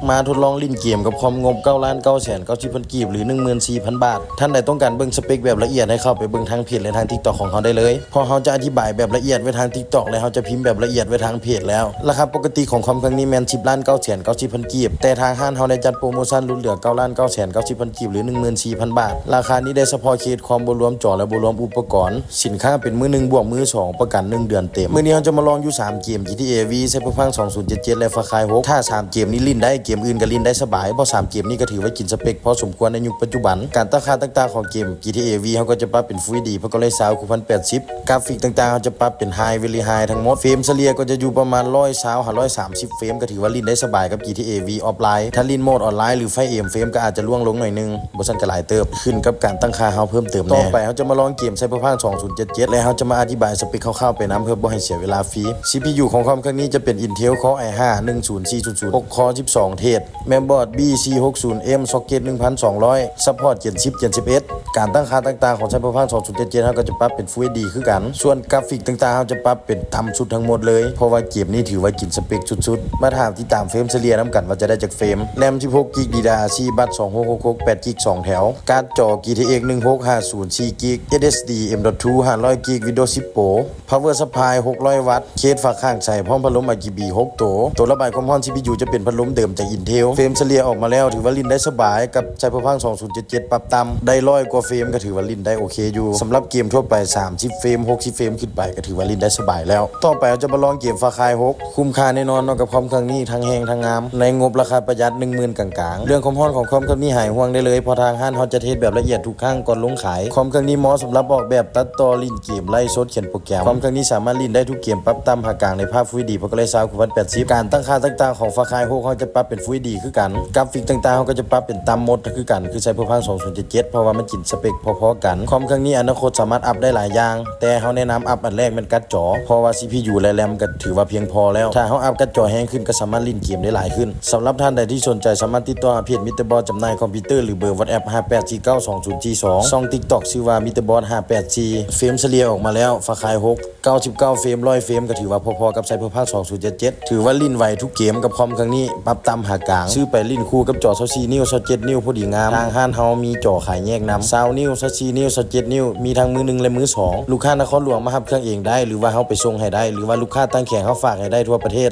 ມາທົດລອງຫຼິ້ນເກມກັບຄອມງົບເກົ້າລ້ານເກົ້າແສນເກົ້າສິບພັນກີບ ຫຼື ໜຶ່ງໝື່ນສີ່ພັນບາດ. ທ່ານໃດຕ້ອງການເບິ່ງສະເປັກແບບລະອຽດ ໃຫ້ເຂົ້າໄປເບິ່ງທາງເພຈ ແລະ ທາງ TikTok ຂອງເຮົາໄດ້ເລີຍ, ເພາະເຮົາຈະອະທິບາຍແບບລະອຽດໄວ້ທາງ TikTok ແລະ ເຮົາຈະພິມແບບລະອຽດໄວ້ທາງເພຈແລ້ວ. ລາຄາປົກກະຕິຂອງຄອມເຄື່ອງນີ້ແມ່ນ ສິບລ້ານເກົ້າແສນເກົ້າສິບພັນກີບ, ແຕ່ທາງຮ້ານເຮົາໄດ້ຈັດໂປຣໂມຊັນຫຼຸດເຫຼືອ ເກົ້າລ້ານເກົ້າແສນເກົ້າສິບພັນກີບ ຫຼື ໜຶ່ງໝື່ນສີ່ພັນບາດ. ລາຄານີ້ໄດ້ສະເພາະເຄສຄອມ ບໍ່ລວມຈໍ ແລະ ບໍ່ລວມອຸປະກອນ. ສິນຄ້າເປັນມືໜຶ່ງບວກມືສອງ ປະກັນໜຶ່ງເດືອນເຕັມ. ມື້ນີ້ເຮົາຈະມາລອງຢູ່ສາມເກມ ຈີທີເອ V ໄຊເບີພັງສອງພັນເຈັດສິບເຈັດ ແລະ Far Cry ຫົກ. ຖ້າສາມເກມນີ້ຫຼິ້ນໄດ້ ເກມອື່ນກໍຫຼິ້ນໄດ້ສະບາຍ, ເພາະສາມເກມນີ້ກໍຖືວ່າກິນສະເປັກພໍສົມຄວນໃນຍຸກປັດຈຸບັນ. ການຕັ້ງຄ່າຕ່າງໆຂອງເກມ ຈີທີເອ V ເຮົາກໍຈະປັບເປັນ Full ເອັດດີ Performance ເກົ້າພັນແປດສິບ. ກາຟິກຕ່າງໆ ເຮົາຈະປັບເປັນ High Very High ທັງໝົດ. ເຟຣມສະເລ່ຍກໍຈະຢູ່ປະມານຮ້ອຍຊາວຫາຮ້ອຍສາມສິບເຟຣມ ກໍຖືວ່າຫຼິ້ນໄດ້ສະບາຍກັບ ຈີທີເອ V Offline. ຖ້າຫຼິ້ນໂໝດອອນລາຍ ຫຼື Fire Emblem ເຟຣມກໍອາດຈະລ່ວງລົງໜ້ອຍໜຶ່ງ, ບໍ່ຊັ້ນກໍຫຼາຍເຕີບ, ຂຶ້ນກັບການຕັ້ງຄ່າເຮົາເພີ່ມເຕີມແດ່. ຕໍ່ໄປເຮົາຈະມາລອງເກມ Cyberpunk ສອງພັນເຈັດສິບເຈັດ ແລະ ເຮົາຈະມາອະທິບາຍສະເປັກຄ່າວໆໄປນຳ ເພື່ອບໍ່ໃຫ້ເສຍເວລາຟຣີ. ຊີພີຢູ ຂອງຄອມເຄື່ອງນີ້ຈະເປັນ Intel Core i ຫ້າ ໜຶ່ງສູນສີ່ສູນສູນ ຫົກຄໍ ສິບສອງເທຣດ ແມມບອດ ບີ ສີ່ຫົກສູນເອັມ ຊອກເກັດ ໜຶ່ງພັນສອງຮ້ອຍ ຊັບພອດ ເຈນ ສິບ ເຈນ ສິບເອັດ. ການຕັ້ງຄ່າຕ່າງໆຂອງ Cyberpunk ສອງພັນເຈັດສິບເຈັດ ເຮົາກໍຈະປັບເປັນ Full ເອັດດີ ຄືກັນ. ສ່ວນກາຟິກຕ່າງໆ ເຮົາຈະປັບເປັນຕ່ຳສຸດທັງໝົດເລີຍ, ເພາະວ່າເກມນີ້ຖືວ່າກິນສະເປັກສຸດໆ. ມາຖ້າຕິດຕາມເຟຣມສະເລ່ຍນຳກັນວ່າຈະໄດ້ຈັກເຟຣມ. RAM ສິບຫົກກິກ DDR ສີ່ ບັດ ສອງຫົກຫົກຫົກ ແປດກິກ ສອງແຖວ, ກາດຈໍ ຈີທີເອັກ ໜຶ່ງຫົກຫ້າສູນ ສີ່ກິກ, SSD M.two ຫ້າຮ້ອຍກິກ, Windows ສິບ Pro, Power Supply ຫົກຮ້ອຍວັດ, ເຄສຝາຂ້າງໃສ ພ້ອມພັດລົມ RGB ຫົກໂຕ. ໂຕລະບາຍຄວາມຮ້ອນ CPU ຈະເປັນພັດລົມເດີມຈາກ Intel. ເຟຣມສະເລ່ຍອອກມາແລ້ວ ຖືວ່າຫຼິ້ນໄດ້ສະບາຍກັບ Cyberpunk ສອງພັນເຈັດສິບເຈັດ ປັບຕ່ຳໄດ້ຮ້ອຍກວ່າເຟຣມ ກໍຖືວ່າຫຼິ້ນໄດ້ໂອເຄຢູ່. ສຳລັບເກມທົ່ວໄປ ສາມສິບເຟຣມ ຫົກສິບເຟຣມຂຶ້ນໄປ ກໍຖືວ່າຫຼິ້ນໄດ້ສະບາຍແລ້ວ. ຕໍ່ໄປເຮົາຈະມາລອງເກມ Far Cry ຫົກ. ຄຸ້ມຄ່າແນ່ນອນເນາະ ກັບຄອມເຄື່ອງນີ້ ທັງແຮງທັງງາມ ໃນງົບລາຄາປະຢັດ ໜຶ່ງໝື່ນກາງໆ. ເລື່ອງຄວາມຮ້ອນຂອງຄອມເຄື່ອງນີ້ຫາຍຫ່ວງໄດ້ເລີຍ, ເພາະທາງຮ້ານເຮົາຈະເຮັດແບບລະອຽດທຸກຄັ້ງກ່ອນລົງຂາຍ. ຄອມເຄື່ອງນີ້ເໝາະສຳລັບອອກແບບ ຕັດຕໍ່, ຫຼິ້ນເກມ, ໄລຟ໌ສົດ, ຂຽນໂປຣແກຣມ. ຄອມເຄື່ອງນີ້ສາມາດຫຼິ້ນໄດ້ທຸກເກມ ປັບຕ່ຳຫາກາງໃນພາບ Full ເອດດີ Performance ເກົ້າພັນແປດສິບ. ການຕັ້ງຄ່າຕ່າງໆຂອງ Far Cry ຫົກ ເຮົາຈະປັບເປັນ Full ເອດດີ ຄືກັນ. ກາຟິກຕ່າງໆ ເຮົາກໍຈະປັບເປັນຕ່ຳໝົດຄືກັນ ຄື Cyberpunk ສອງພັນເຈັດສິບເຈັດ ເພາະວ່າມັນກິນສະເປັກພໍໆກັນ. ຄອມເຄື່ອງນີ້ອະນາຄົດສາມາດອັບໄດ້ຫຼາຍຢ່າງ, ແຕ່ເຮົາແນະນຳອັບອັນແລກແມ່ນກາດຈໍ, ເພາະວ່າ CPU ແລະ RAM ກໍຖືວ່າພຽງພໍແລ້ວ. ຖ້າເຮົາອັບກາດຈໍແຮງຂຶ້ນ ກໍສາມາດຫຼິ້ນເກມໄດ້ຫຼາຍຂຶ້ນ. ສຳລັບທ່ານໃດທີ່ສົນໃຈ ສາມາດຕິດຕໍ່ຫາເພຈ Mister Boss ຈຳໜ່າຍຄອມພິວເຕີ ຫຼື ເບີ WhatsApp ຫ້າແປດສີ່ເກົ້າສອງສູນສີ່ສອງ, ຊ່ອງ TikTok ຊື່ວ່າ Mister Boss ຫ້າແປດສີ່. ເຟຣມສະເລ່ຍອອກມາແລ້ວ Far Cry ຫົກ ເກົ້າສິບເກົ້າເຟຣມ ຮ້ອຍເຟຣມ ກໍຖືວ່າພໍໆກັບ Cyberpunk ສອງພັນເຈັດສິບເຈັດ. ຖືວ່າຫຼິ້ນໄວທຸກເກມກັບຄອມເຄື່ອງນີ້, ປັບຕ່ຳຫາກາງ. ຊື້ໄປຫຼິ້ນຄູ່ກັບຈໍຊາວສີ່ນິ້ວ ຊາວເຈັດນິ້ວ ພໍດີງາມ. ທາງຮ້ານເຮົາມີຈໍຂາຍແຍກນຳ ຊາວນິ້ວ ຊາວສີ່ນິ້ວ ຊາວເຈັດນິ້ວ, ມີທັງມືໜຶ່ງ ແລະ ມືສອງ. ລູກຄ້ານະຄອນຫຼວງມາຮັບເຄື່ອງເອງໄດ້ ຫຼືວ່າເຮົາໄປສົ່ງໃຫ້ໄດ້ ຫຼືວ່າລູກຄ້າຕ່າງແຂວງເຮົາຝາກໃຫ້ໄດ້ທົ່ວປະເທດ.